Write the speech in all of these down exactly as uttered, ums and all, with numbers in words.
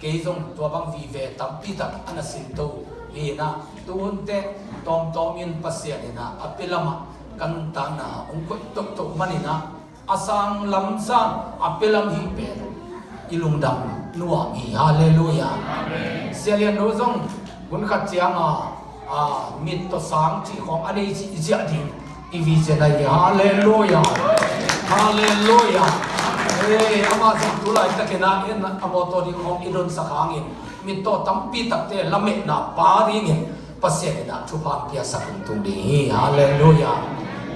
Kei zong tua bang vive tampi tak a na sinto hi inah, tuhunte tawmtawm in Pasian inah a pia lamah ka nuntakna hong koih tohtoh man inah, a sang lam sang a pia lam hi pen i lungdam nuam hi. Halleluiah. Amen. Sia Lian No zong hun khat cianga a, mit tawh sang cih khawng a nei cih i ziah ding i vision ahi ve. Halleluiah. Halleluiah. Ee, amah zong tu laitakin ah en a mawtaw ding khawng i donsak hangin mit tawh tampi takte lametna pa dingin Pasian inah thupha piasak hong tung ding hi. Halleluiah.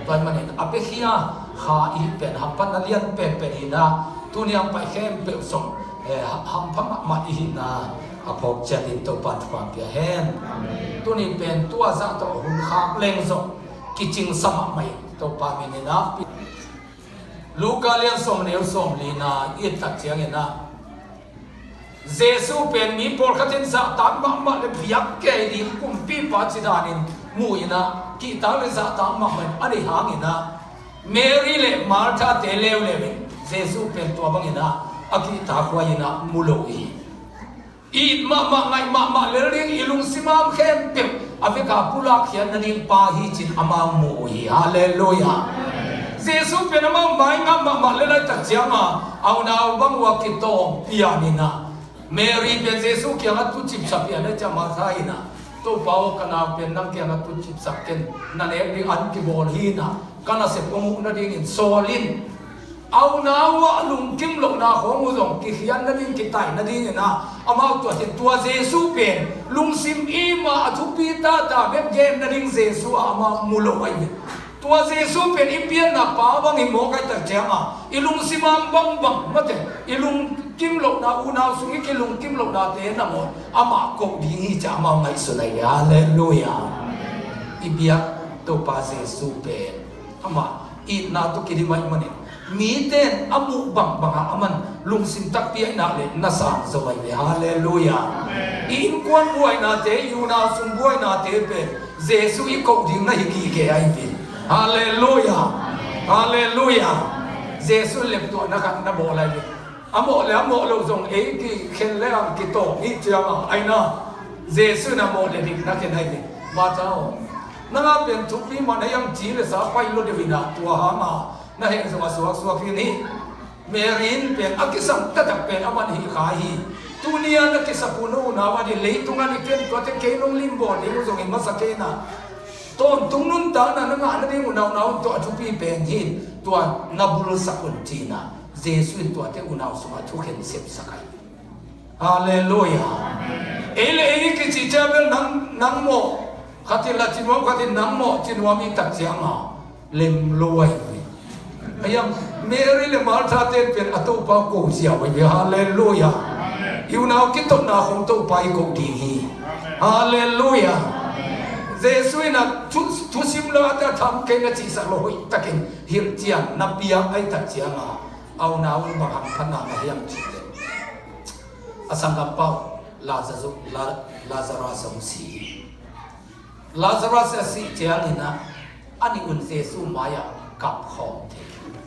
Tua ahih manin a biakhia kha i hih pen hamphatna lian penpen hi inah, tuni a hong pai khempeuh zong, eh, ha-, hampha mahmah i hihna a phawk ciatin Topa thupha pia hen. Tuni pen tua zah tawh hun khak leng zong kicingsa mahmah in Topa min inah, Luka lian sawm, neu sawm lina i et tak ciangin ah, Jesu pen mi pawlkhat in zahtak mahmah le biak kei ding kumpipa ci danin mu inah, kihtak le zahtak mahmah in a nei hang inah, Mary le Martha te leuleu in Jesu pen tua bang inah a kihtakhuai inah mu lo hi. It mahmah, ngaih mahmah lel ding i lungsim a om khempeuh a veka pulak khiat nading pa hi ci-in amau mu uh hi. Halleluiah. Jesu pen amau mai ngah mahmah lel laitak cianga a unau bang uh a kitawng pian inah, Mary pen Jesu kiangah tucipsak pian a, ciah Martha inah, Topa aw, ka nau pen nang kiangah tucipsak ken, na nek ding an kibawl hi inah, ka nasep hong huh nadingin sawl in. A unau ah lungkim lohna khawng uh zong kikhiat nading, kitai nading inah amau tuat in, tua Jesu pen lungsim i mah a thupi tata bek gen nading Jesu ah amau mu lo ahi ve. Tua Jesu pen i pianna pa bang hi mawk ahi tak cianga i lungsim a om bangbang mate, i lungkim lohna, unau sung i kilungkim lohnate nangawn amah koh ding hi ci-a amau ngaihsun ahi ve. Halleluiah. I biak Topa Jesu pen amah itna tawh kidim ahih manin mite in a muh bangbangah aman lungsim takpi ahihna le na sang zo ahi ve. Halleluiah. I innkuan buainate, i unau sung buainate pen Jesu i koh ding na hi gige ahi ve. Halleluiah. Halleluiah. Jesu leptuahna khat na bawl ahi ve. A mawh le a mawh loh zong ei kikhen le ang kitawng hi cianga aina, Jesu in a mawh le dik na khen ahi ve. Martha aw, nang a pen thupi mah na hiam, ci le sa pai lo deuh inah, tua hanga na heh zong a suaksuak hi ni. Mary in pen a kisam taktak pen aman hih kha hi. Tuni a na kisap uh na unau a ding, leitungah ni ken tuate kei nong limbawl ding uh zongin masa kei inah, tawntung nuntakna na ngah nading uh naunau tawh a thupi pen hi. Tua na bulsak un ci inah Jesu in tuate unau sungah thukhen sepsak ahi. Halleluiah. Ei le ei i kici ciang bel nang, nang mawh khat in la ci nuam, khat in nang mawh ci nuam i tak cianga lem lo ahi ve. Ahiang Mary le Martha te pen a Topa ko ziau ahi ve. Halleluiah. I unau kitotna khong Topa i ko ding hi. Halleluiah. Jesu in a thu, thusim lo a ta tham kei na cihsak lo hoih takin hilhcian na piak ahi tak cianga a unau in bang hamphatna ngah hiam cih leh, a sanggampa uh Lazarus, La-, Lazarus hong si hi. Lazarus a sih ciangin ah a nih un Jesu mai-ah kap khawm thei uh,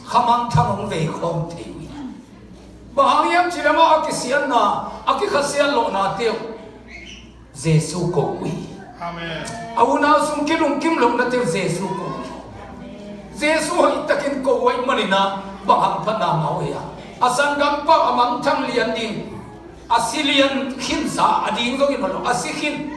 khamangthang hong vei khawm thei uh. Bang hang hiam cih leh amah a kisiatna, a kikhasiat lohnate uh Jesu ko uh hi. Amen. A unau sung kilungkim lohnate uh Jesu ko uh hi. Jesu hoihtakin ko uh ahih manin ah bang hamphatna ngah uh hiam? A sanggampa a mangthang lian ding, a si lian khinsa a ding zongin mah lo, a si khin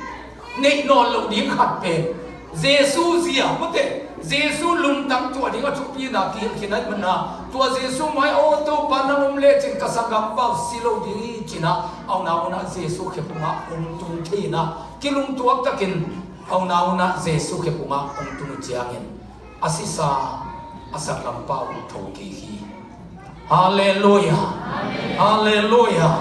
neih nawn loh ding khat pen Jesu zia mawte, Jesu lungtang tuah ding a thupina kihilh khin ahih manin ah, tua Jesu mai-ah, aw Topa, nang om lecin ka sanggampa uh si lo ding hi ci-in ah a unau un ah Jesu khe pungah hong tung thei-in ah, kilungtuak takin a unau un ah Jesu khe pungah hong tung uh ciangin a sisa a sanggampa uh tho kik hi. Halleluiah. Halleluiah.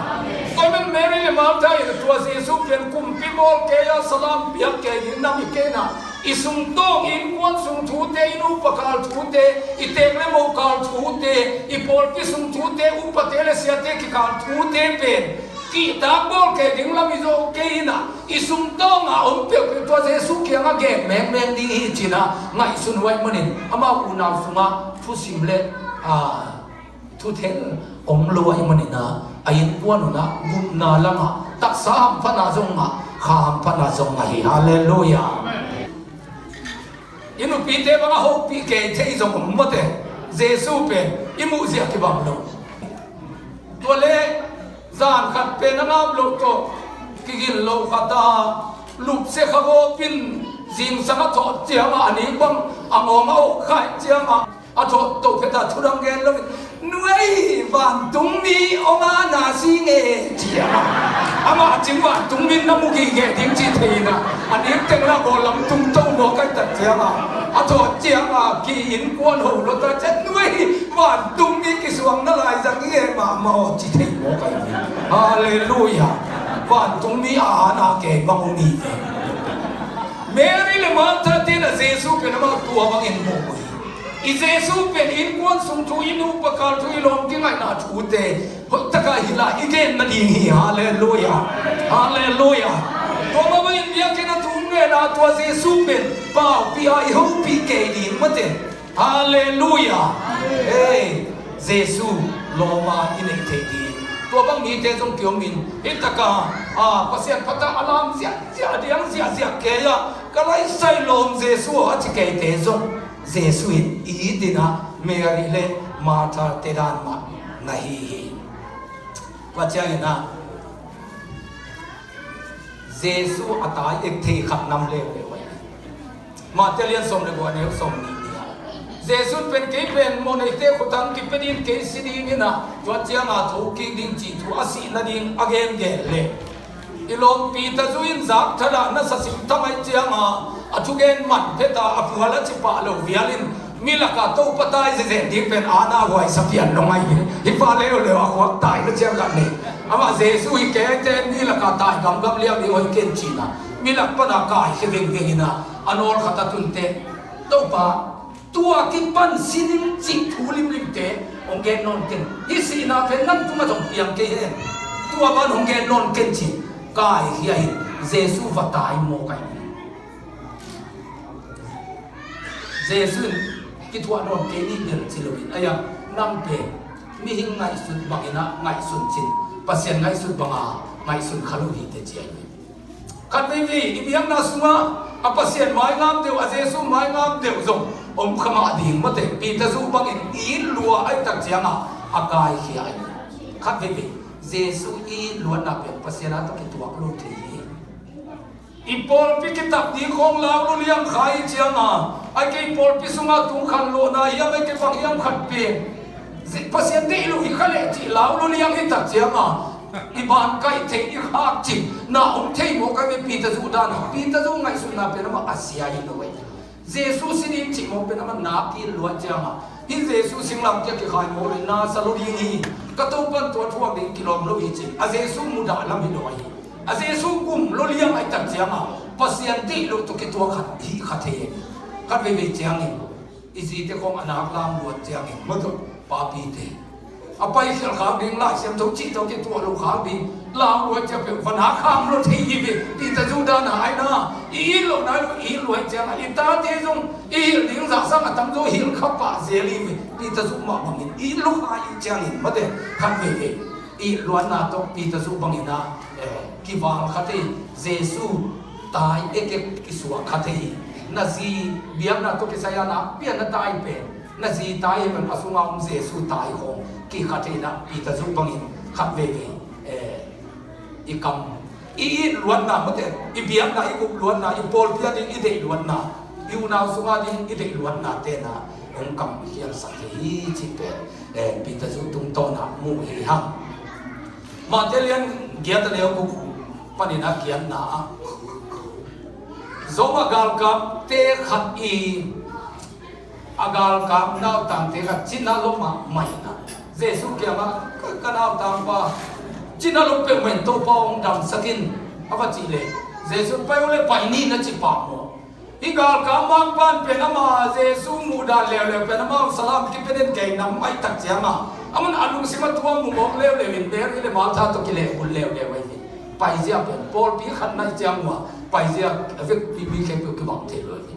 Tua ahih manin Mary le Martha in tua Jesu kiang kumpi bawl kei a, salam piak kei ding na hi kei inah, i sungtawng, i innkuan sung thute, i nu pa kal thute, i teek le mo kal thute, i pawlpi sung thute, upate le siate kikal thute pen kihtak bawl kei ding lam i zawh kei inah, i sungtawngah om peuhpeuh tua Jesu kiangah gen mengmeng ding hi ci-in ah ngaihsun uh ahih manin, amau unau sungah thusim le, a, thuthel om lo ahih manin ah, A innkuan un ah gupna lamah taksa hamphatna zong ngah, kha hamphatna zong ngah hi. Halleluiah. I nupite bang a hopih kei thei zong om mawte. Jesu pen i muhzia kibang lo. Tua le zan khat pen a ngap loh tawh kigin lo khat a lupsia kha gawpin zingsang a thawh ciangah a nik bang a ngawng a ok khaih ciangah a thawh to phet a thudang gen lo. Nuai, vantungmi hong a na si nge ciangah amah cing vantungmi na mu gige ding ci thei na a nik teng la gaw lam tung to mawk ai tak ciangah a thawh ciangah ki innkuan ho lo ta ciang nuai vantungmi kisuang na lai zang i nge mahmah aw ci thei mawk ai. Halleluiah. Vantungmi a na ke bang ung i ve. Mary le Martha te na Jesu pen amah tua bangin mu uh hi. I Jesu pen innkuan sung thu, i nu pakal thu, i lawm kingaihna thute hoihtaka hi la i gen nading hi. Halleluiah. Halleluiah. Tua mah bangin biakinn a thu ngen a tua Jesu pen paupi a i hopih kei ding mate. Halleluiah. Hei, Jesu lawma i neih thei ding tua bang mite zong kiomin hihtaka a Pasian pata a lam ziahziah a diang ziahziah kei ah ka laisai lawm Jesu a ci keite zong Jesu in i dinah Mary le Martha te dan mah na hi hi. Tua ciangin ah Jesu a tai ek thei khat nam leuleu ahi. Mate lian sawm le kua neu sawm nih ni-a Jesu pen kei pen mawhneite khutang kipia ding kei si ding inah tua cianga thokik ding cih thu a sih nading a gengen le i lawm Peter zu in zak thadah nasa sim tang aih cianga a thugen man pheta a phual a cipah lo vialin mi lakah Topa tai zezen ding pen ana huai sapian lo ngai hi. Hi pa leuleu a khuak tai na ciang khat nei amah Jesu hi kei aite mi lakah tai gamgam liang ding hoi ken cina mi lak pana kai hi vengveng ina a nawl khat a tunte Topa tua kipan sining cih thu limlimte hong gen nawn ken hi sihna pen nang tuma zong piang kei hen tua ban hong gen nawn ken cih kai hi ahin Jesu va tai maw kai hi. Jesu in kithuah nawn kei ni bel ci loin a iang nang pen mihing ngaihsut bangin ah ngaihsun cin Pasian ngaihsut banga ngaihsun kha lo hi te ci ahi. Khat veivei i biakna sungah a Pasian maingam deuh a Jesu maingam deuh zong om kha mah ding mate Peter zu bangin i it lua ahi tak ciangah a kaikhia ahi. Khat veivei Jesu i it luatna pen Pasian a tawh kituak lo thei hi. I pawlpi kitak ding khawng lau lo liang kha i cianga ai kei pawlpi sungah tung khan lawhna hiam ai kei bang hiam khat pen Pasian deih lo hi kha leh cih lau lo liang hi tak cianga i ban kaih theih i khak cih na om thei maw kai ve Peter zu dana Peter zu ngaihsutna pen amah a sia hi lo ai. Jesu sining cih mawk pen amah nak i luat cianga hi Jesu singlamteh kikhai mawk le na sa lo ding hi ka Topan tua thuak ding kilawm lo hi cih a Jesu mudah lam hi lo ahi. A Jesu gum lo liang ai tak cianga Pasian deih lo tawh kituak khat hi kha thei. Khat veivei ciangin i zite khawng a nak lam luat ciangin mawtaw papite a pai khial khak ding Lai Siangtho cih tawh kituak lo khak ding lau luat ciang peuh va nak kham lo thei hi ve. Peter zu dana ai na i it lo nai lo i it luat ciangah i tate zong i hilh ding zahsang a tamzaw hilh kha pah zel hi ve. Peter zu mah bangin i it lo kha i ciangin mate khat veivei i luatna tawh Peter zu bangin ah kival kha thei. Jesu tai ekek kisuah kha thei hi. Na zi biakna tawh kisai a na pian na tai pen na zi tai hi pen a sunga om Jesu tai khawng kikha thei na Peter zu bangin khat veivei i kam i it luatna mate i biakna i gup luatna i pawlpi a ding i deih luatna i unau sunga ding i deih luatna tena hong kam i khialsak thei hi cih pen Peter zu tungtawna muh hi hang. Mate lian giat a neu guk panin a giatna ah Rom a galkapte khat i a galkap nautangte khat cina lom ah maina Jesu kiangah ka nautangpa cina lom peuhmah in Topa hong damsak in a va cih leh Jesu pai uh le pai ni na ci pah maw? Hih galkap mangpan pen ama Jesu muhdan leuleu pen amau salam kipenin kei nam aih tak cianga aman a lungsim a tuam mu mawk leuleu in Mary le Martha tawh kilehbulh leuleu ahi hi. Paizia pen pawlpi khat naih ciang uh a paizia a vekpi mi khempeuh kibang thei lo ahi hi.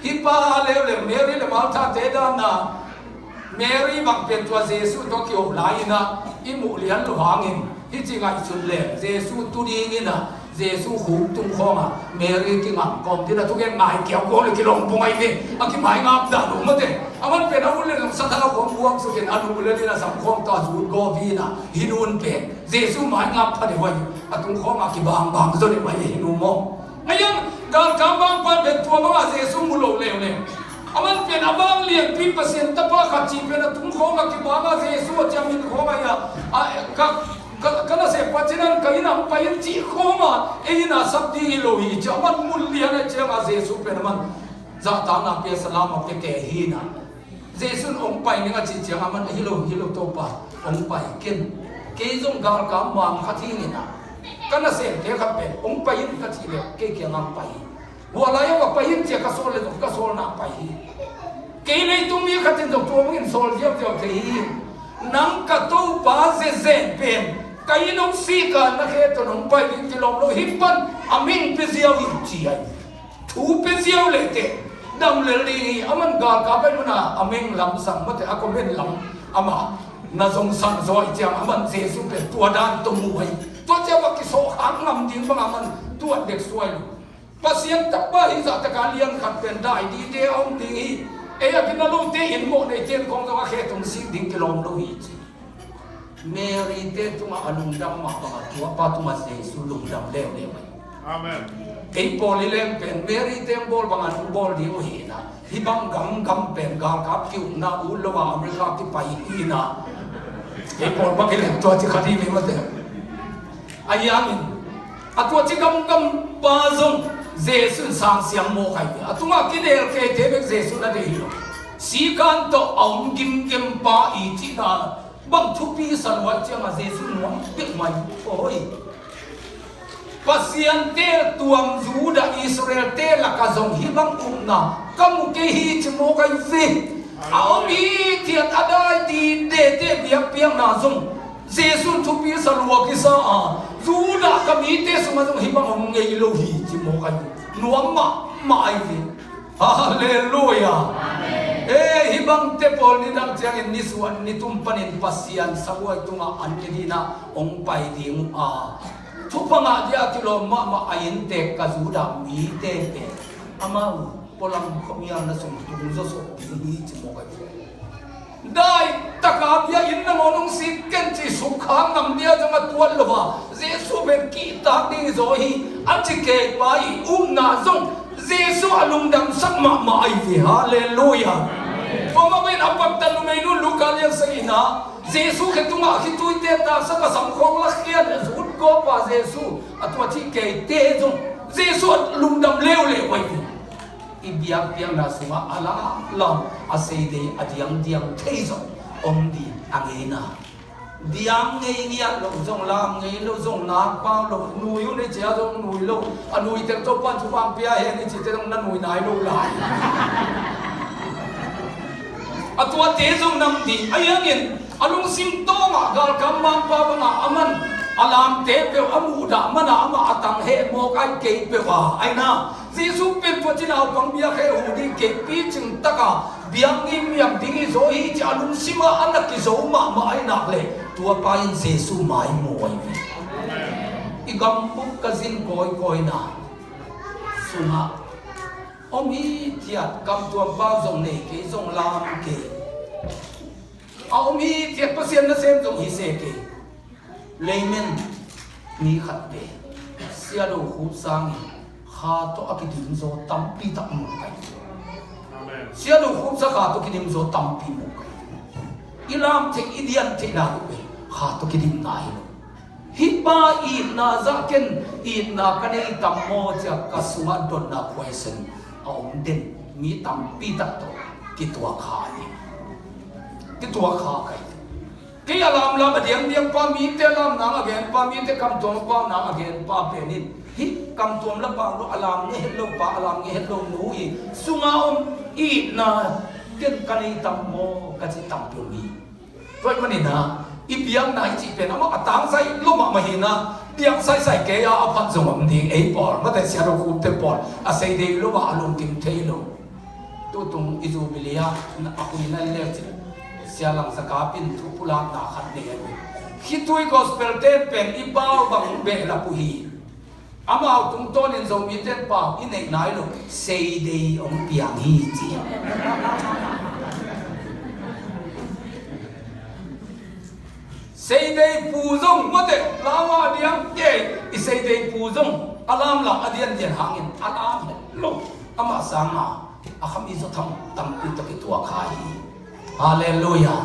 Hih pa leuleu Mary le Martha te dana Mary bang pen tua Jesu tawh kiho lai-in ah i muh lian lo hangin, hih ci ngaihsun leng Jesu tu dingin ah Jesu khuk tung khawngah Mary kingam kawm ding a, thugen ngai kiau kawm le kilawm pung ahi ve. A kimaingap dah lo mate. Aman pen a hun le zong sathau khawng buang sukin a nu le ding a sam khawng tawh a zut gawp hi-in ah, hih nu pen Jesu maingap pha deuh ahi. A tung khawngah kibangbang zaw deuh ahi hih nu maw. Ahi hang galkap mangpa pen tua bangah Jesu mu lo leuleu. Aman pen a bang lianpi Pasian tapa khat cih pen a tung khawngah kibang a, Jesu a ciang min khawngah hi a, a, ka, ka, ka nasep pa cinan ka inn ah hong pai in cih khawngah ei inn ah sap ding hi lo hi ci a, aman mun lian a ciangah Jesu pen aman zahtakna pia, salam a pia kei hi-in ah. Jesu in hong pai ning a cih ciangah aman hi lo, hi lo Topa, hong pai ken. Kei zong galkap mang khat hi ing in ah, ka nasemte khat pen hong pai in ka cih leh kei kiangah hong pai hi. Hua lai-ah va pai in ci-a ka sawl le zong ka sawlna pai hi. Kei leitung mi khat in zong tua bangin sawl ziauziau thei hi. Nang ka Topa zenzen pen ka inn hong sik a, na khe tawh hong pai ding kilawm lo, hih pan a ming pia ziau in ci hi. Thu pia ziau leiteh dam lel ding hi. Aman galkap pai mun a a meng lam sang mate, a comment lam amah na zong sang zaw ahih ciang aman Jesu pen tua dan tawh mu hi. Tua ciang va kisawh khak ngam ding bang aman tuat dek suai lo. Pasian tapa hih zahtak a lian khat pen dai dide a om ding hi. Ei a gina lote in mawh neite in khawng zong a khe tawh hong sik ding kilawm lo hi ci. Mary te tungah a lungdam mah bangah tua pa tungah Jesu lungdam leuleu hi. Amen. Ei pawl i leng pen Mary te hong bawl bangah hong bawl ding uh hi-in ah, hih bang gamgam pen galkap ki-ukna ut lo a America kipai hi-in ah, ei pawl bang i leng tua ci khat hi ve mate. Ahi hangin a tua ci gamgam pa zong Jesu in sang siam mawk ahi ve. A tungah kinel keite bek Jesu na deih hi lo. Sikan tawh a om gimgim pa i cihna bang thupi sa lua ciangah Jesu nuam peuhmah hi. Pasian teltuam Judah Israel-te lakah zong hih bang upna ka mu kei hi ci mawk ahi ve. A om hithiat a dai didete biakpiakna zong Jesu in thupi sa lua kisa a, Judah ka mite sungah zong hih bang om ngei lo hi ci mawk ahi ve. Nuam mahmah ahi ve. Halleluia. Amen. Eh, hih bangte pawl nidang ciangin nisuan nitum panin Pasian sabuai tungah an ne dingin ah hong pai ding uh a, thupha ngah dia kilawm mahmah a inntek ka Judah mite pen amau pualam khuamial na sung tung zawsop ding hi ci mawk ahi ve. Dai taka bia inn nangawn hong sik ken ci sukkhak ngam dia zong a tuat lo a, Jesu pen kihtak ding hi zaw hi a ci kei pa i upna zong Jesu a lungdamsak mahmah ahi ve. Halleluia. Tua mah bangin a paktat numeinu Luka lian sagihna, Jesu khe tungah khituite taksak a samkhawng lakkhiat a zut gawp a Jesu a tua cih keite zong Jesu a lungdam leuleu ahi ve. I biakpiakna sungah a lamlam a seidei a diangdiang thei zong om ding a ngeina. Diang ngei ngiat lo zong, lam ngei lo zong, nak pau lo, nui un i cia zong nui lo. A nui teng Topa'n thupha pia hen i cite zong na nui nai lo lai. A tuate zong nam ding ahi hangin a lungsim tawngah galkap mangpa bangah aman a lamte peuh a muhdah manah amah a tang heh mawk ahi kei peuh a, ahi na Jesu pen tua ci naupang biak he uh ding kei picing taka biak ngimngiam ding hi zaw hi ci a lungsim ah a na kizo mahmah ahi nak leh tua pa in Jesu maimaw ahi ve. I gambup ka zin kawikawina sungah om hithiat, kamtuam pau zong nei kei, zong lam kei. A om hithiat, Pasian nasem zong hi se kei. Leimen mi khat ve, Sia Do Khup sangin kha tawh a kidim zaw tampi tak mu kai. Amen. Sia Do Khup sa kha tawh kidim zaw tampi mu kai. I lam theih, i dian theihna uh ve, kha tawh kidimna hi lo. Hih pa itna zah ken, itna ka nei tam maw cia ka sungah dotna khuaisen a om den mi tampi tak tawh kituak kha hi. Kituak kha kai. Kei a lamlam a diangdiang pa, mite lam nang a gen pa, mite kamtuam a pau nang a gen pa pen in, hih kamtuam la pau lo, a lam nge het lo pa, a lam nge het lo nu i sunga om itna ken ka nei tam maw ka ci tampi om hi. Tua ahih manin ah i biakna i cih pen amah a tangzai lo mahmah hi na, biak saisai kei a a phat zong om ding ei pawl, mate Sia Do Khupte pawl a seidei lo a, a lungkim thei lo. Tutung i Jubilee ah a huina leu cin Sia Langsa Kap in thu pulakna khat nei a, khitui gospel ten pen i pau bang behlap uh hi. Amau tungtawnin Zomite in pau i neih nai lo, seidei hong piang hi ci. Seidei pu zong mawte lam a diang kei, i seidei pu zong a lam lah a diandian hangin a lam het lo. Amah sanga a khami zaw tham tampi tawh kituak kha hi. Halleluiah.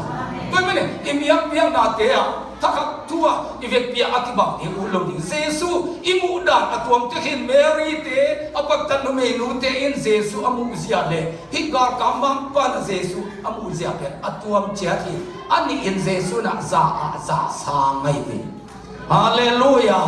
Tua ahih manin i biakpiaknate ah thakhat thu ah i vekpi-a a kibang ding ut lo ding. Jesu i muh dan a tuamte khin, Mary te, a paktat numeinute in Jesu a muhzia le hih galkap mangpa in Jesu a muhzia pen a tuam ciat hi. A nih in Jesu in ah za ah za sang ngei ve. Halleluiah.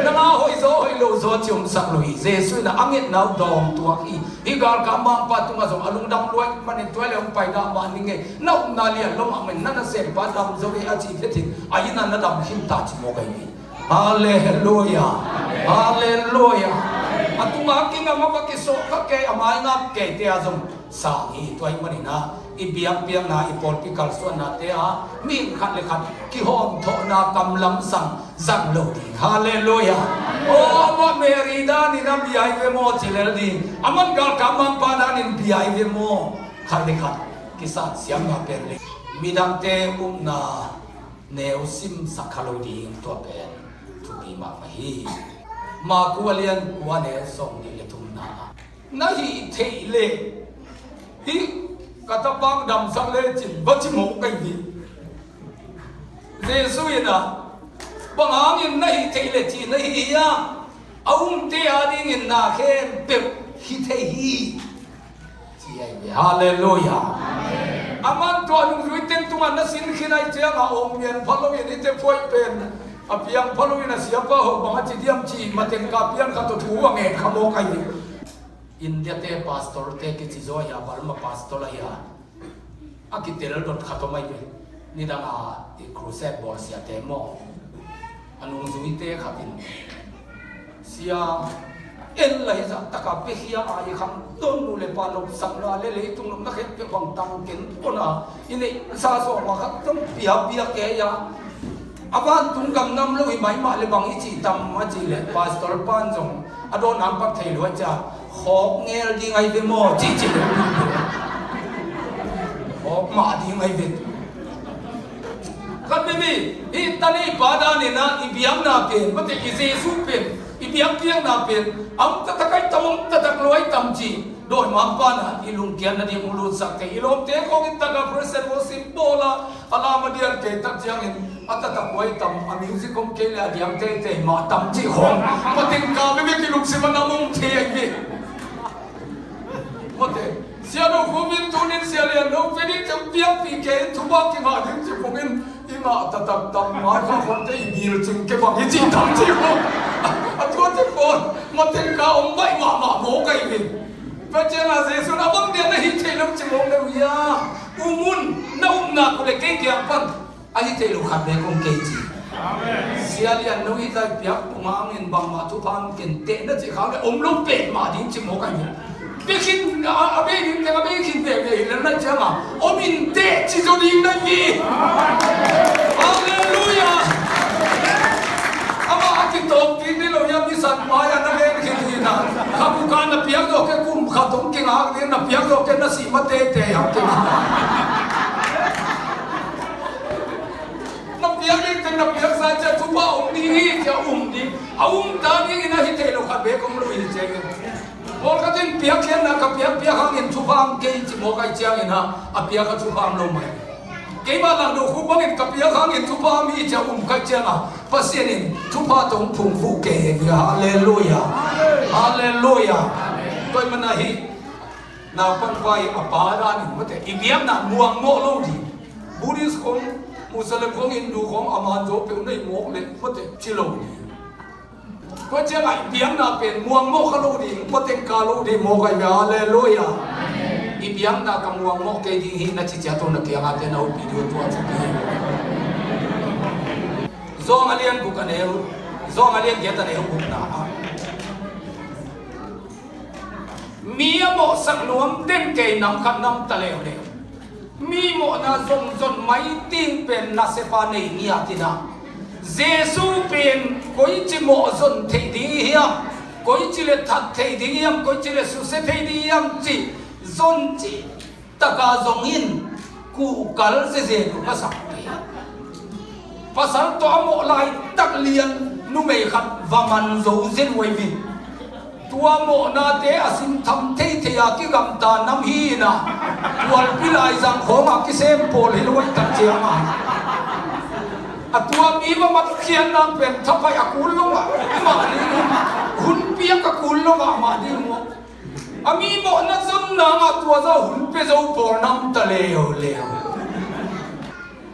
Nang a hoih zaw hoih lo zaw ci omsak lo hi. Jesu in ah a ngetna uh dawng tuak hi. Hih galkap mangpa tungah zong a lungdam lua ahih manin tua le hong pai dah mah ning ei. Na upna lian lo mah manin na nasempa dam zo ei a ci phet in, a inn ah na dam khin ta ci mawk ahi hi. Halleluiah. Halleluiah. A tungah kingam a va kisawh kha kei, a mai ngap keite ah zong sang hi. Tua ahih manin ah i biakpiakna, i pawlpi kalsuannate ah mihing khat le khat kihawmthawhna kam lamsang zang lo ding. Halleluiah. Aw, amah Mary danin a bia hi ve maw ci lel ding. Aman galkap mangpa danin bia hi ve maw. Khat le khat kisan siamna pen le midangte upna neu simsak kha lo ding, tua pen thupi mahmah hi. Maku a lian kua, neu sawmnih le thumna ah, na hih theih leh hih ka tapa damsak lecin va ci mawk ahi hi. Jesu in ah, bang hangin na hih theih leh ci na hi hiam? A umte adingin na khempeuh hi thei hi. Ci ahi ve. Halleluiah. Aman tua nungzui teng tungah na sin khin ahih ciangah om ngen pha loin i tephuaih pen a piang pha loin a siapa hoh bang a ci diam ci matengka pian khat tawh thu a ngen kha mawk ahi. India te pastor te kici zaw ahi a, Burma pastor ahi a, a kitel dot khat om ahi ve. Nidang a i crusade bawlsiate maw, a nungzuite khat in, sia, en lai zah taka piakhia a i khangdon nu le pa nopsakna le leitung nopna khempeuh bang tang ken pona i neihsa sawma khat zong pia pia kei a, a vantung gam nam lo hi mai mah le bang i cih tam a cih leh pastor pan zong a dawn hang pak thei lua cia, khawk ngel ding ahi ve maw cih cih leh khawk mah ding ahi ve. Khat veve, hih taneipa danin ah i biakna pen, mate i Jesu pen, i biakpiakna pen a om taktak ahi tam, om taktak lo ahi tam cih dawimangpa in ah i lungkiat nading hong lutsak thei. I lawmte khawng in taktak praise and worship bawl a, a lam a dian kei tak ciangin a taktak lo ahi tam, a music om kei leh a diang teitei mah tam cih khawng matengka veve kilungsim a nam om thei ahi ve. Mate, Sia Lo Khum in tunin Sia Lian Lo Pen in teng piakpih kei in thupha kingah ding ci khong in i ngah taktak tam mai kha khong te i bil cing ke bang i cih tam ci khong. A tua ci khong matengka om baih mahmah mawk ahi ve. Tua ciangah Jesu in a bang dia na hih theih lo ci mawk le uh hia? Um un, na upna kul le kei kiang pan a hih theih loh khat bek om kei ci. Sia Lian Lo hih zah piak tung hangin bangmah thupha hong ken teh na cih khak leh om lo petmah ding ci mawk ahi ve. Pia khin a, a bei ding teng a bei khin veve hi lel na ciangah om in teh ci zaw ding na hi. Halleluiah. Amah a kitawp kik ding lo hiam, i san mai-ah na gen khin hi na. Kha buka na piak zawh kei, kum khat hong kingak ding na piak zawh kei, na sih ma teitei hang kingak. Na piak ding teng na piaksa ciah thupha om ding hi ciah um ding. A um ta dingin a hi thei lo khat bek om lo hi ciah. Pawlkhat in piakkhiatna ka piak piak hangin thupha om kei ci mawk ahih ciangin ah a piak a thupha om lo mai. Keimah Lang Do Khuk bangin ka piak hangin thupha om hi ciah um ka hih ciangah Pasian in thupha tawh hong phungvuh kei hi. Halleluiah. Halleluiah. Tua ahih manin ah hih naupangpa i a pa danin mate i biakna muangmawh lo ding. Buddhist khong, Muslim khong, Hindu khong, a man zo peuh na hih mawk leh mate ci lo ding. Tua ciangah i biakna pen muangmawh kha lo ding, matengka lo ding mawk ahi ve. Halleluiah. I biakna ka muangmawh kei ding hi na ci ciat uh na kiangah te na hopih ding uh tua thupi hi. Zawng a lian guk a neu, Zawng a lian giat a neu gukna ah, mi a mawhsak nuam den kei nam khat nam ta leuleu. Mi mawhna zongzon mai ding pen nasep a nei ngiat in ah, Jesu pen koici mawh zon theih ding i hiam, koici le that theih ding i hiam, koici le susia thei ding i hiam cih zon cih taka zong in kuhkal zezen uh ka sak. Pasal tawh a mawh laitak lian numei khat va man zo zen uh ei ve. Tua mawhnate a simtham theithei a kigamta nam hi in ah, tualpi laizang khawngah kisem pawl hi lo a, i tak ciangah a tua mi va matkhiatna pen thapai a kul lo mahmah ding, hun piak a kul lo mahmah ding maw. A mi mawhna zon nangah tua zah hun pia zo pawl nam ta leuleu.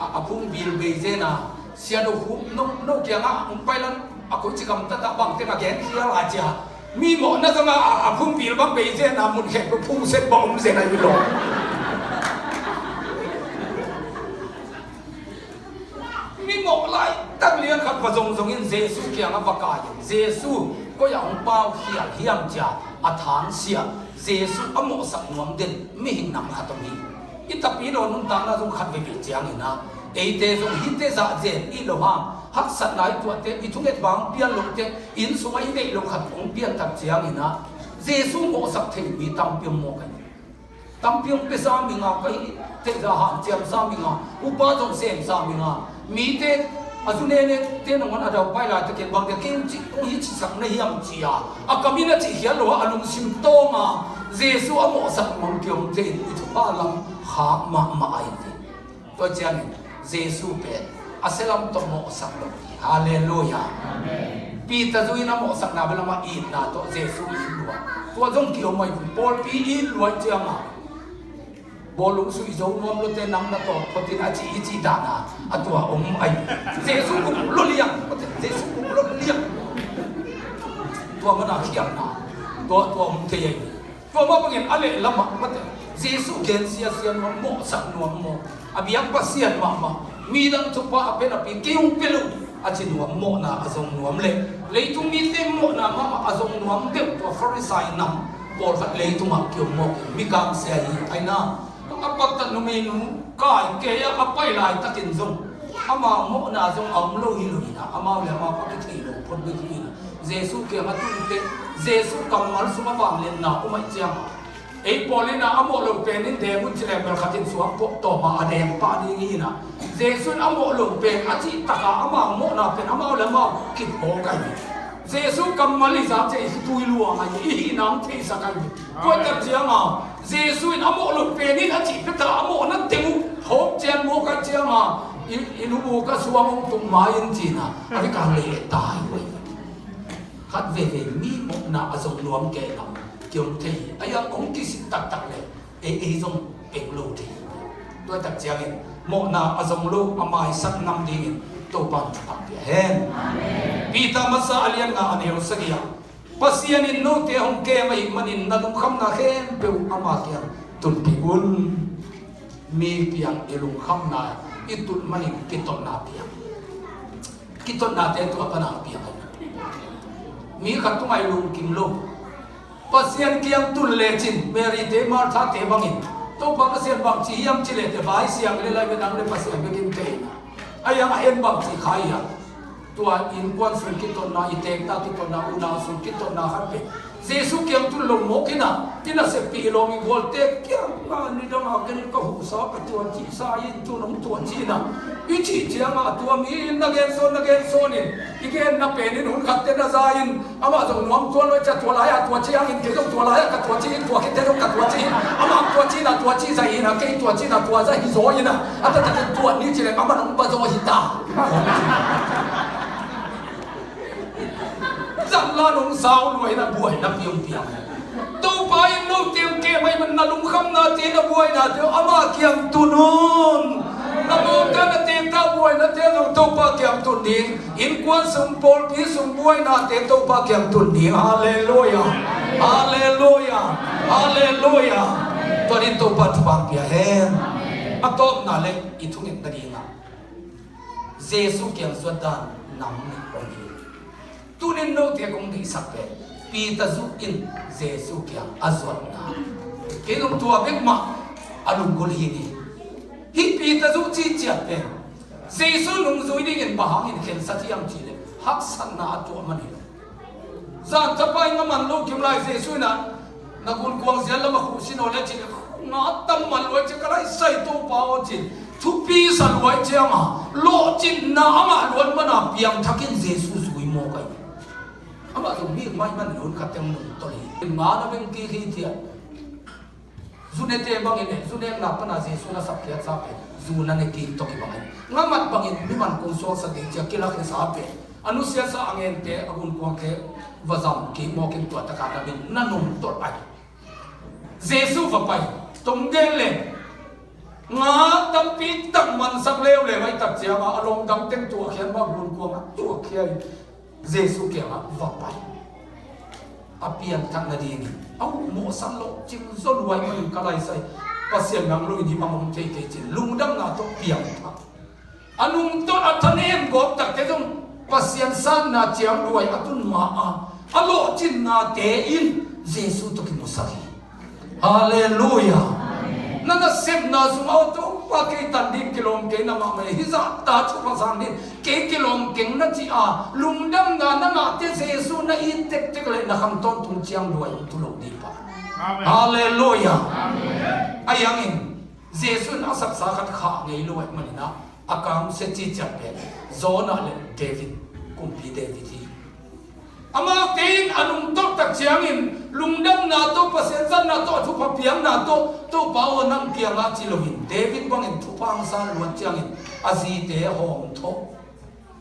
A, a phungbil bei zen a, sia do khum no, no kiangah hong pai lan, a koici gamtat ah bang teng a gen khial a cia. Mi mawhna zong a, a, a phungbil bang bei zen a, mun khen ko phungset bang om zen a hi lo. Mi mawh laitak lian khat va zongzong in Jesu kiangah va kai in, Jesu, koi ah hong pau khial hiam cia a thangsiah Jesu a mawhsak nuam den mihing nam khat om hi. I tapi lo nuntakna zong khat veve ciangin ah, eite zong hihte zah zen i lo hang, haksatna i tuahte, i thunget bang pian lote, inn sungah i neih lo khat hong piantak ciangin ah, Jesu mawhsak thei mi tampi om maw ka hi. Tampi hong pia Zam i ngau ka hi, theihzah hanciam Zam i ngau, upa zong sem Zam i ngau. Mite a zu nene te nangawn a daupai laitakin bang dia kei hong ci, hong hi cisak na hiam ci-a a kam in a cihkhial lo a, a lungsim tawng a Jesu a mawhsak nuam kiom te in i thupha lam khak mahmah ahi ve. Tua ciangin Jesu pen a sia lam tawh mawhsak lo hi. Halleluiah. Peter zu in a mawhsakna bel amah itna tawh Jesu it lua. Tua zong kiom ahi ve. Pawlpi it lua ciangah bawlung sui zo nuam lote nang na tawh phot in a ci i cih dan a, a tua om ahi ve. Jesu gum lo liang, Jesu gum lo liang. Tua mana khialhna tua, tua om thei ahi ve. Tua mah bangin a lehlamah mate, Jesu gen siasia nuam, mawhsak nuam maw, a biak Pasian mahmah, midang thupha a pia napi kei hong pia lo a ci nuam, mawhna a zong nuam le leitung mite mawhna mahmah a zong nuam deuh tua Farisai nam pawlkhat leitungah kiom mawk in, mikang sia hi aina. A paktat numeinu kai kei a, a pai laitakin zong ama mawhna zong a om lo hi lo in ah, amau le amau a kithei lo phot bek hi in ah, Jesu kiangah tun teh Jesu kammal sungah vangliatna om ahih ciangah, ei pawl in ah a mawh lo pen in deng un ci leng bel khat in suang pawh tawm a, a deng pah ding hi in ah, Jesu in a mawh lo pen a cih takah ama mawhna pen amau le amau kiphaw ka hi. Jesu kammal i zak ciang i tui luang ahi, i hihna hong theisak ahi. Tua tak ciangah Jesu in a mawh lo pen in a cih pia takah a mawhna teng uh hawp cian mawk ahih ciangah i, i nu bu ka suang hong tung mai in ci-in ah, a vekah leh tai uh ahi. Khat veve mi mawhna a zong nuam kei lam kiom thei hi. A iang hong kisik taktak le ei, ei zong peng lo thei hi. Tua tak ciangin mawhna a zong lo a maisak nam dingin Topa'n thupha pia hen. Peter masa a lian nga a neu sagih ah, Pasian in note hong kem ahih manin na lungkhamna khempeuh ama kiang tunpih un. Mi kiang i lungkhamna i tut manin kitotna piang. Kitotnate tua pana piang ahi. Mi khat tungah i lungkim lo. Pasian kiang tun lecin Mary te, Martha te bangin, Topa Pasian bangci hiam ci leh te, vai siang le lai ve, nang le Pasian bek in te. A iang a en bangci kha hiam? Tua innkuan sung kitotna, i teekta kitotna, unau sung kitotna khat pen Jesu kiang tun lo mawk in ah, i naseppih i lawm i gualte kiang ah, nidang a ken ka huhsa, ka tuaci sa in, tun hong tuaci in ah, i cih ciangah tua mi in na gensawn, na gensawn in, i genna pen in hun khatte na za in, amah zong nuam tuan lo i ci a, tua lai-ah tua ciangin kei zong tua lai-ah ka tuaci in, tua khitte zong ka tuaci in, amah tuaci in ah, tuaci zah in ah, kei tuaci in ah, tua zah hi zaw in ah, a taktak in tuan ni ci leng amah nong ba zaw hi ta. Zan la nong sau lua in a buaina piangpiang. Topa in note hong kem ahih manin na lungkhamnate, na buainate uh ama kiang tun un. Na mawhte, na teekta buainate zong Topa kiang tun ding. Innkuan sung, pawlpi sung buainate Topa kiang tun ding. Halleluiah. Halleluiah. Halleluiah. Tua dingin Topa thupha pia hen. A tawpna le i thungetna dingah Jesu kiang zuat dan nam nih om hi. Tunin note kong deihsak pen Peter zu in Jesu kiang a zuatna. Kei zong tua bek mah a lunggulh hi ni. Hih Peter zuk cih ciat pen Jesu nungzui dingin bang hangin khensat hiam cih leh haksatna a tuah man hi lo. Zan thapai nga man lo kim lai Jesu in ah na gunkuang zial lam a khuh sin aw le cih leh nga tam man luai ci ka lai sai Topa aw cin thupi sa luai cianga lawhcinna amah luan mana piangthakin Jesu zui mawk ahi. Amah zong mi mai man lun khat teng nungtolh hi. Nga na beng kik hi tiah. Zu nete bangin eh, zu nekna pana Jesu na sapkhiatsa pen zu na ne kik tawh kibang ahi. Nga mat bangin mi man kong suaksak ding cia kilak hesa pen a nusiatsa a ngente a gunkuangte va zam kik mawkin tua taka na min na nungtolh ahi. Jesu va pai tong gen le nga tampi tak mansak leuleu ahi tak cianga a lawmdang teng tuahkhia ma gunkuang a tuahkhia hi. Jesu kiangah va pai. A pianthak nadingin a uh mawhsan lawhcing zaw luai manin ka laisai. Pasian nang lo in hih bang om thei kei cin lungdamna tawh piangthak. A nungtolh a thanem gawp takte zong Pasian sanna ciang luai a tun ma a a lawhcinnate in Jesu tawh kimusak hi. Halleluia. Na nasepna sungah aw Topa kei tan din kilawm kei na mahmah hi zahta thupha sang din kei kilawm keng na ci a lungdamna na ngahte Jesu na it tektek le na khang tawntung ciang luai tu lo dih pah. Halleluia. Ahi hangin Jesu in a saksa khat khah ngei luai maninah a kamsia ciciat pen Jonah le David kumpi David hi. Amaute in a nungtolh tak ciangin lungdamna tawh Pasian zatna tawh a thupha piakna tawh Topa aw nang kiangah ci loin David bangin thupha hangsan luat ciangin a zite hawmthawh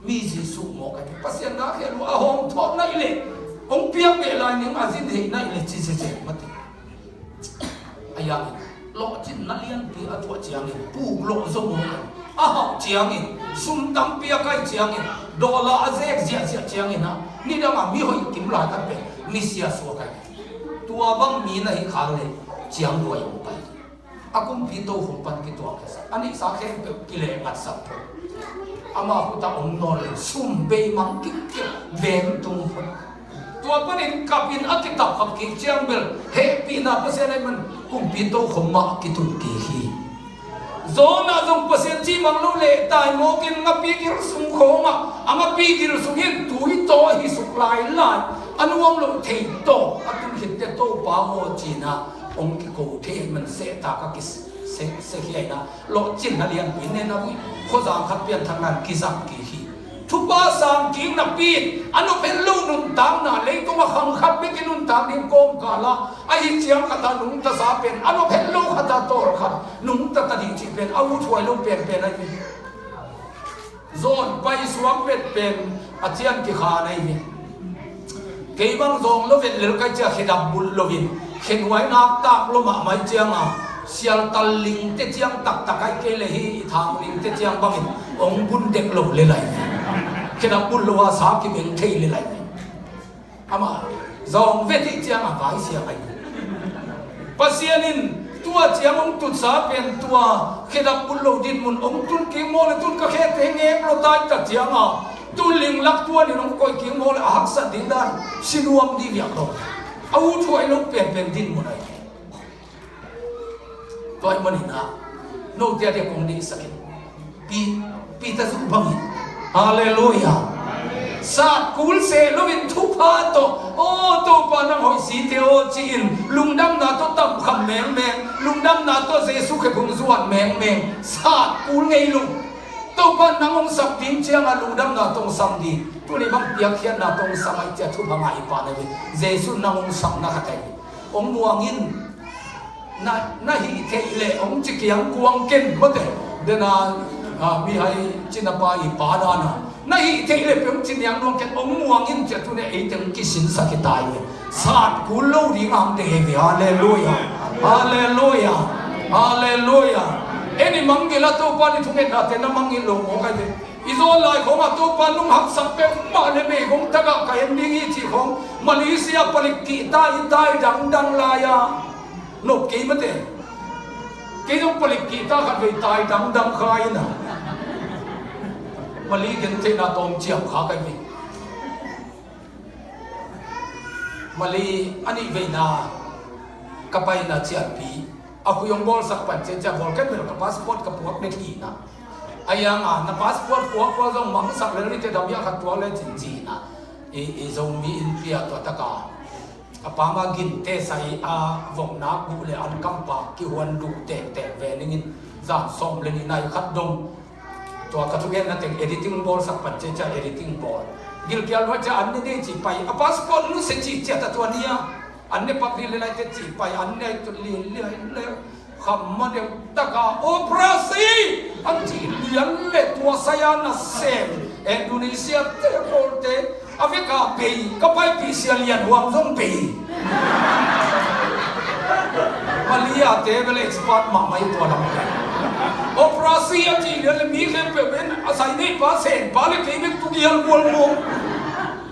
mi Jesu mawk ahi. Pasian na khel uh a hawmthawh naih leh hong piak beh lai ning a zin heih naih leh ci sese mati. A yangin lawhcinna lianpi a tuah ciangin puk lawh zo mawk a hauh ciangin sum tampi a kai ciangin dawla a zek ziahziah ciangin ah nidangah mi hoih kim lai khat pen misia suak ahi. Tua bang mi na hih khak le ciang luai hong pai. A kumpi tokhom pan kituak kisa a neihsa khempeuh kileh ngatsak tho. Ama khutah om nawn le sum beimang kikkiak bem tung phot. Tua panin kapin a kitapkhap kik ciang bel hehpihna Pasian ahi man kumpi tokhom mah kitun kik hi. Jonah zong Pasian cimang lo leh taimawkin ngapi gil sung khawngah a ngapi gil sungin tui taw ahi suk lailai a nuam loh thei tawh a tun khitte Topa aw cinah hong kiko thei ahi man sehtak a kisehseh hi aina lawhcinna lianpi nena vui khuazang khat pianthakna in kizang kik hi. Thupha sang kik napi in a nop het lo nuntakna leitung a khang khat bekin nuntak ding kawmkala ahi ciang khata nungtasa pen a nop het lo khata tawlkhat nungtata dih cih pen a uthuai lo penpen ahi. Zawn paisuak vet pen a cian kikhan ahi hi. Kei bang zawng lo vet lel kai cia khedap bulh loin khenuai nak tak lo mahmai cianga sialtal lingte ciang taktak ai kei le hi i thang lingte ciang bangin ong bun dek lo le lai. Khedap bulh lo a sa kibeng thei le lai. Amah zawng vet hih ciangah vaisiam ahi. Pasian in tua ciang hong tutsa pen tua khedap bulh lo dinmun hong tun kik maw le tun ka khete ngek lo tai ta ciangah tun linglak tuan in hong koih kik maw le a haksat ding dan sinuam dih viak lo a uthuai lo penpen dinmun ahi. Tua ahih manin ah note a diak kong deihsak in Pi, Peter zuk bangin. Halleluia. Sat kul seh loin thupha tawh aw Topa nang hoih site aw ci-in lungdamna tawh tamkham mengmeng lungdamna tawh Jesu khephung zuan mengmeng sat kul ngei lo. Topa nang hong sap ding ciangah lungdamna tawh hong sam ding tuni bang piakkhiatna tawh hong sam ahi ciah thupha ngah i pah na ve. Jesu nang hong sapna khat ahi. Hong muang in na, na hih theih leh hong ci kiang kuang ken mawte. Dena, a, mihai cina pa i pa dana na hih theih leh pe hong ci niang nuang ken hong muang in cia tune ei teng kisinsak hi tai ve. Sat kul lo ding ang te he ve. Halleluia. Halleluia. Halleluia. En i mangngilh a Topa ni thungetnate na mangngilh lo mawk ai ve. I zawn lai khawngah Topa nung haksak peuhmah le mei khawng tagah ka en ding hi cih khawng Malaysia palik kihta i tai dangdang lai-a nop kei mate. Kei zong palik kihta khat vei tai dangdang kha ina Mali gentheihna tawm ciam kha kai vei. Mali a nih veina ka paina cianpi A khui hong bawlsak pan ciacia bawl, ken bel ka passport ka puak dek hi na. A hiang a, na passport puak puak zong mangsak lel ni te, dam hiah khat tuak le cin ci na. I, i Zomi in pia tua taka a pama ginte sai a voknak guh le an kampa kihuan duh tektek ve ningin zan sawm le ni nai khat dong. Tua ka thugenna teng editing bawlsak pan ciacia editing bawl. Gilkial luat cia an ne dei ci pai, a passport nu se ci ciat a tua nia. An ne pak dih le lai te ci pai, an ne tu li lian le kham ma deuh taka operasi an ci lian le tua saya na sem Indonesia te bawl te. A veka bei, ka paipih sia lian huam zong bei. Malaysia te bel expert mahmah hi tua lam. Operasi a ci lian le mi khempeuh pen a sai nei pa sen pa le kei bek tu gial gual mu.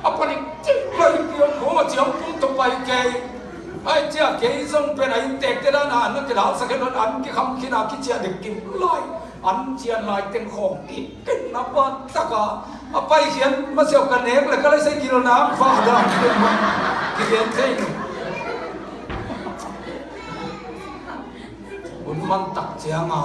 A panik cik lai kiang kong a ciang pung to pai kei. Ai cia kei zong pen a inntek te dan a an na kidalsak khen lo an kikham khin a kiciah dek kim lai. An cian lai teng khawng kik ken na pan taka a paikhian masiau ka nek le ka lai sai gil na fa dan ken ma kigen thei lo. Un man tak cianga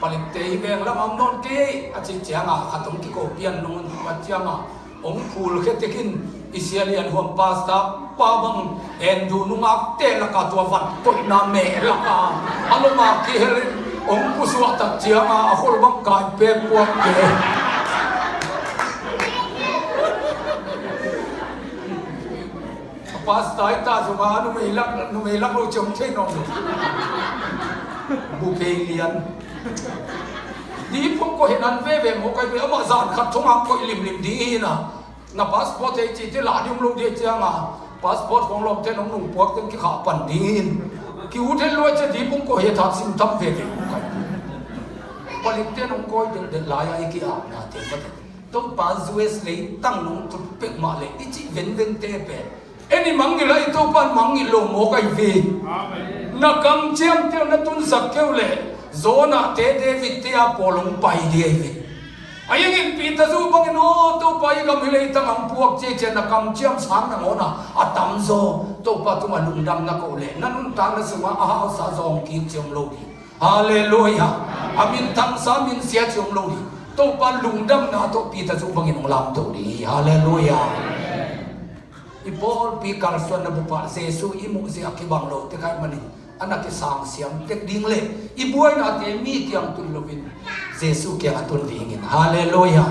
palikte i veng lam am nawn kei a ci cianga khat hong kiko pian nung un mat cianga hong phul khe tekin i sia lian huam pasta pa bang en du nungak te laka tua van toihna meh laka a loma kihel in hong pusuah tak cianga a khol bang kai pek puak ke. A pasta i ta zunga numei lak, numei lak lo ciong thei nong lo. Bu kei lian. Di phung ko hinan veve mo kai ve ama zan khat thong ang ko limlim di hina. Na passport ei ci ti la dium lo di cianga passport kong lom te nong nung puak teng ki kha pan din. Ki u thei lo ci di phung ko he thak sim tam veve mo kai. Palik te nong koi den den lai ai ki a na te ma te. Topa U S leitang nong tut pek mah le i cih venvente pen en i mangngilh a i Topa in mangngilh lo mawk ahi ve. Na kamciam tel na tunsak keu le Jonah te David te a pawl hong pai ding ahi ve. A hingin Peter zu bangin aw Topa i gam hi leitang hong puak ciacia na kamciam sang nangawn a a tamzaw Topa tungah lungdam na koh le na nuntakna sungah a hausa zawng kik ciam lo ding. Halleluia. A minthangsa minsia ci om lo ding. Topa lungdamna tawh Peter zu bangin hong lamto ding hi. Halleluia. I pawlpi kalsuanna bupah Jesu i muhzia kibang lote kaih manin a na kisangsiam tek ding le i buainate mi kiang tun loin Jesu kiangah tun dingin. Halleluia.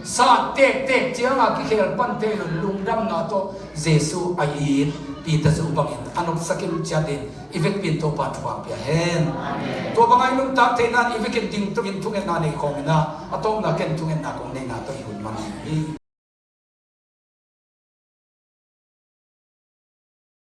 Sa tektek cianga kikhel pan thei lo lungdamna tawh Jesu a it Peter zu bangin a nopsa kim ciatin i vekpi in Topa thupha pia hen. Tua banga i nuntak theihna in i vekin ding tukin thungetna nei khawm inah a tawpna ken thungetna kong neihna tawh i hun man hi.